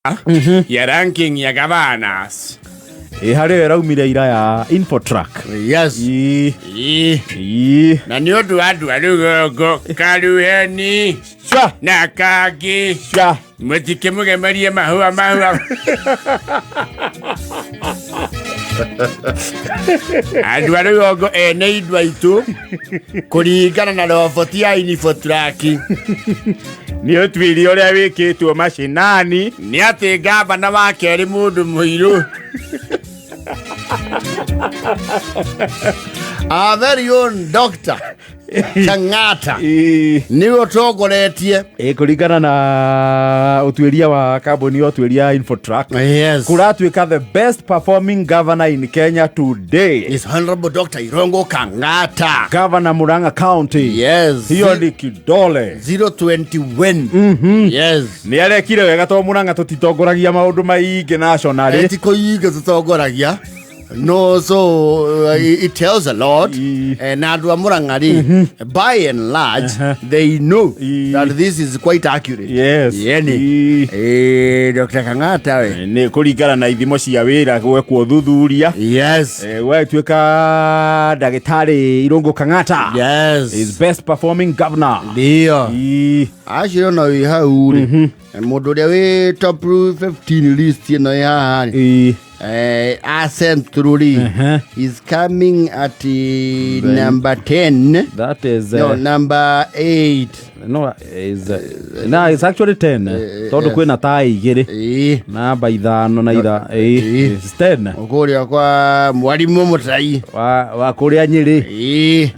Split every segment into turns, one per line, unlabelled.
Ya ranking ya governors.
Ĩ harĩ yo ĩraumire ira ya Infotrack.
Yes.
Ĩ,
Ĩ.
ĩ.
Na nĩ ũndũ wa andũ a rũgongo karuheni
Cua,
na kangĩ
cua.
Mũtikĩmũgemerie mahũa mahũa. Andũ a rũgongo ene indo aitũ kũringana na roboti ya Infotrack.
Nĩ ũtuĩria ũrĩa wĩkĩtwo macinani.
Nĩ atĩ ngavana wa kerĩ mũndũ mũirũ. Our very own doctor Kang'ata
Ĩ.
nĩwe ũtongoretie.
Ĩ, kũringana na ũtuĩria wa kambuni ya ũtuĩria ya Infotrack, kũratuĩka the best performing governor in Kenya today
is Honorable Dr. Irongo Kang'ata.
Governor Murang'a County. Hiyo ni kidole.
021, yes.
Nĩ arekire wega tondũ Murang'a tũtitongoragia maũndũ maingĩ nationally.
Ti kũinga tũtongoragia no, so it tells a lot. Na andũ a Mũrang'a rĩ, by and large they know that this is quite accurate. Yeni. Dr. Kang'ata we.
Nĩ kũringana na ithimo cia wĩra gwekwo ũthuthuria. Gwatuĩka ndagĩtarĩ Irũngũ Kang'ata is best performing governor.
Ndio. Acio ona wĩ hau rĩ, mũndũ ũrĩa wĩ top 15 list ĩno ĩ haha rĩ, a Central rĩ, is coming at number 10.
That is
No, number 8.
No, is no, it's actually 10 tondũ kwĩna tai igĩrĩ, namba ithano na itha. It's 10.
Kũrĩa kwa mwarimũ Mũtai.
Wa kũrĩa Nyĩrĩ.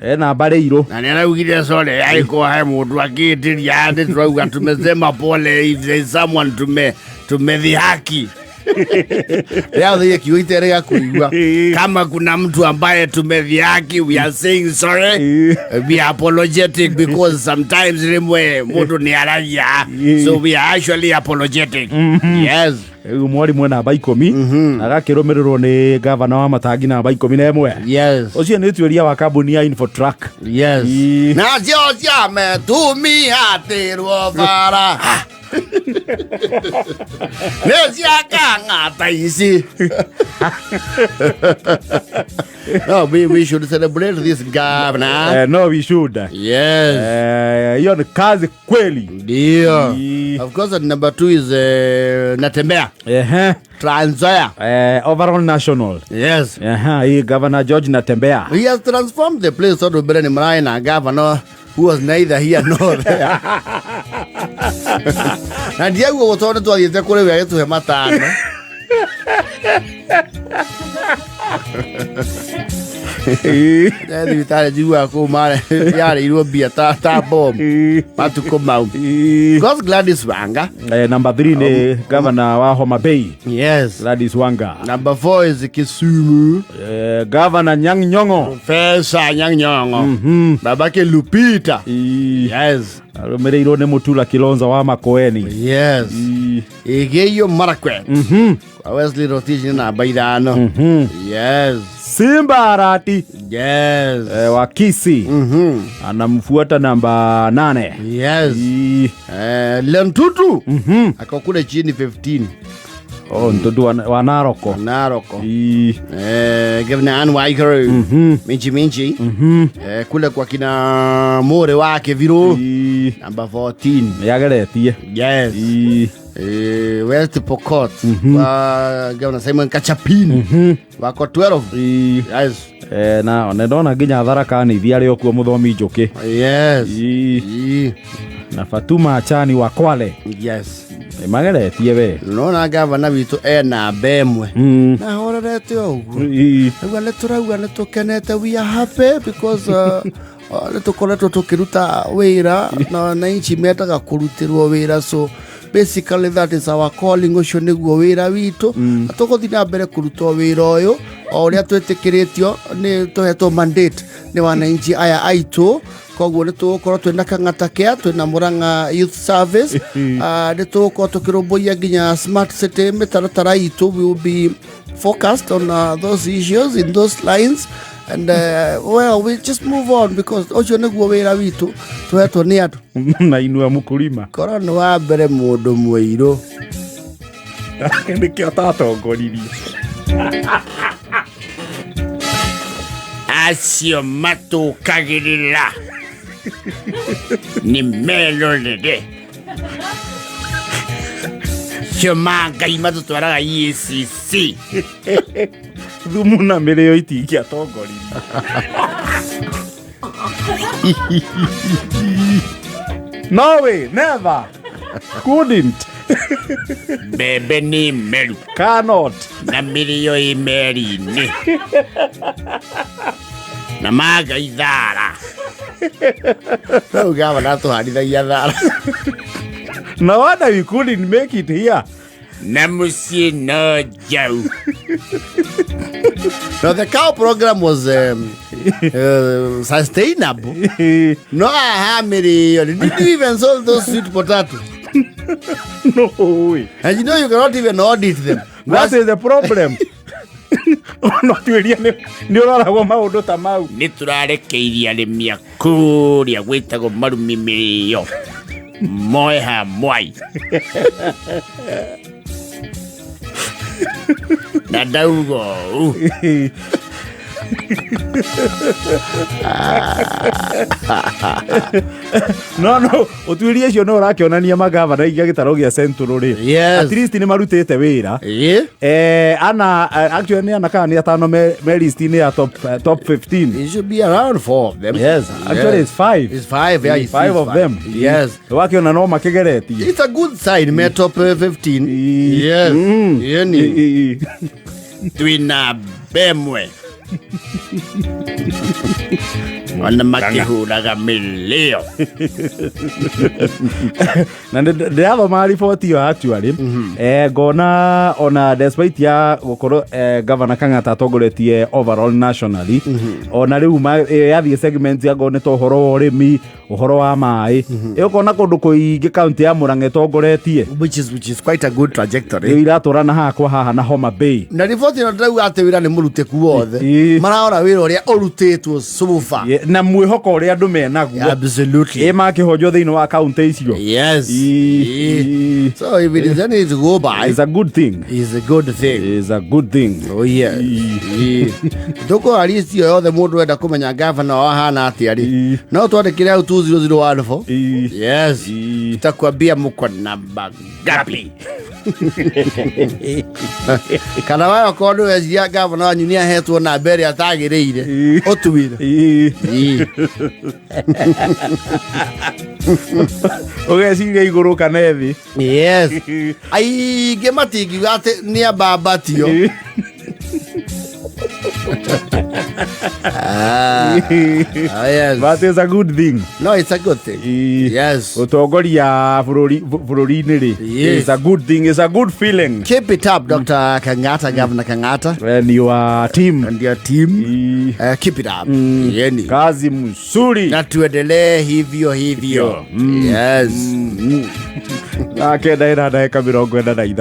E namba rĩirũ.
Na nĩ araugire sorry agĩkorwo he mũndũ akĩĩtĩria, nĩ turauga tumesema pole if there is someone tumedhihaki. Rĩathie kiugo iterega kũigua kama kuna mtu ambaye tumedhihaki, we are saying sorry, we are apologetic because sometimes rimwe mũndũ nĩ aragia, so we are actually apologetic, yes.
Rĩu mwarimũ e namba 10 na agakĩrũmĩrĩrwo nĩ gavana wa Matangi namba 11. Ũcio nĩ ũtuĩria wa kambuni ya Infotrack.
Nacio ciametumiatirwo bara nĩ ciakang'ata ici. No, we should celebrate this governor.
No, we should. Hiyo ni kazi kweli.
Ndio. Of course, at number two is Natembea, Trans Nzoia.
Overall national. Ehe, hii Governor George Natembea.
He has transformed the place tondũ mbere nĩ mararĩ na governor who was neither here nor there, na ndiaguo tondũ nĩ twathiĩte kũrĩ we agĩtũhe matano. Thibitarĩ njiguaga kũu yarĩirwo mbia ta bomu matukũ mau. Because Gladys Wanga.
Number 3 ni governor wa Homa Bay. Gladys Wanga.
Number 4 is Kisumu.
Governor Nyang' Nyong'o.
Professor Anyang' Nyong'o, babake Lupita.
Arũmĩrĩirwo nĩ Mutula Kilonzo wa Makueni.
Elgeyo Marakwet. Kwa Wesley Rotich nĩ namba 5.
Simba Arati wa Kisii anamfuata namba 8.
Lentutu ako kule chini 15.
Oh, Ntutu wa Naroko.
Naroko. Governor Anne Waiguru. Minji Minji. Kule kwa kina More wake Viru. Number 14.
Yageretie.
West Pokot kwa Governor Simon Kachapin wako 12.
Na nĩ ndona nginya Tharaka Nithi arĩ o kuo mũthomi Njũkĩ. Na Fatuma Achani wa Kwale. Nĩ mageretie we.
Nona gavana witũ e namba 1 na horerete o ũguo. Rĩu nĩ tũrauga nĩ tũkenete, we are happy because nĩ tũkoretwo tũkĩruta wĩra na wananchi mendaga kũrutĩrwo wĩra, so basically that is our calling, ũcio nĩguo wĩra witũ na tũgũthiĩ na mbere kũruta wĩra ũyũ o ũrĩa twĩtĩkĩrĩtio nĩ tũhetwo mandate nĩ wananchi aya aitũ. Koguo nĩ tũgũkorwo twĩna Kang'ata Care, twĩna Murang'a Youth Service, nĩ tũgũkorwo tũkĩrũmbũiya nginya smart city mĩtaratara itũ. We will be focused on those issues in those lines and well, we just move on because ũcio nĩguo wĩra witũ tũhetwo nĩ andũ.
Na inua mkulima.
Korwo nĩ wa mbere mũndũ mũirũ.
Nĩkĩo tatongoririe.
Acio matũkagĩrĩra nĩ merorere cio ma Ngai matũtwaraga EACC.
Thumu na mĩrĩo itingĩatongoririe. No way, never, couldn't.
Mbembe nĩ meru.
Cannot.
Na mĩrĩo ĩ meri-inĩ na mangai thara rĩu gavana tũharithagia thara.
No wonder we couldn't make it here.
Na mũciĩ no njau. No, the cow program was sustainable. No, aha, mĩrĩo. Did you even sold those sweet potato?
No way.
And you know you cannot even audit them.
That is the problem. No tuĩrie nĩ ũroragwo maũndũ ta mau.
Nĩ tũrarekeirie arĩmi a kũrĩa gwĩtagwo Marumi mĩrĩo moe ha mwai na ndauga ũũ.
No ũtuĩria ũcio no ũrakĩonania magavana aingĩ a gĩtarũ gĩa Central rĩ, at least nĩ marutĩte wĩra. Ana actually nĩ ana kana nĩ atano me list-inĩ ya top 15.
It should be around four of them.
Yes, actually it's five.
It's five, yeah, it's
five
it's
of
five.
them. Wakiona no makigeretie.
It's a good sign, me top 15. Yes. Yani. Twina bemwe. Ona makĩhũraga mĩrĩo.
Na ndĩrathoma riboti ĩyo actually, ngona ona despite ya gũkorwo Governor Kang'ata atongoretie overall nationally, ona rĩu yathiĩ segment ya ngona ta ũhoro wa ũrĩmi, ũhoro wa maĩ, ũkona kũndũ kũingĩ kaunti ya Murang'a ĩtongoretie.
Which is quite a good trajectory.
Rĩu iratwarana haha kwa haha na Homa Bay.
Na riboti ĩno ndĩrauga atĩ wĩra nĩ mũrutĩku wothe. Mararora wĩra ũrĩa ũrutĩtwo so far.
Na mwĩhoko ũrĩa andũ menaguo.
Absolutely.
Ĩ makĩhonjwo thĩinĩ wa kaunti icio.
So if it is anything to go by,
It's a good thing.
It's a good thing.
It's a good thing.
Oh yes. Tũkũra list ĩyo yothe mũndũ enda kũmenya gavana wao ahana atĩa rĩ, no twandĩkĩre hau 20014. Yes. Tutakwambia mko namba ngapi. Kana wayo okorwo nĩ weciria gavana wanyu nĩ ahetwo namba ĩrĩa atagĩrĩire, ũtwĩre.
Ũgeciria igũrũ kana thĩ.
Yes. Aingĩ matingiuga atĩ nĩ ambambatio. Ah, yes.
But it's a good thing.
No, it's a good thing. Yes.
Ũtongoria bũrũri-inĩ rĩ, it's a good thing, it's a good feeling.
Keep it up, Dr. Kangata, Governor Kangata.
And your team.
And your team. Keep it up. Yani.
Kazi mzuri.
Na tuendelee hivyo hivyo. Yes.
Na 9 ĩna ndagĩka 43.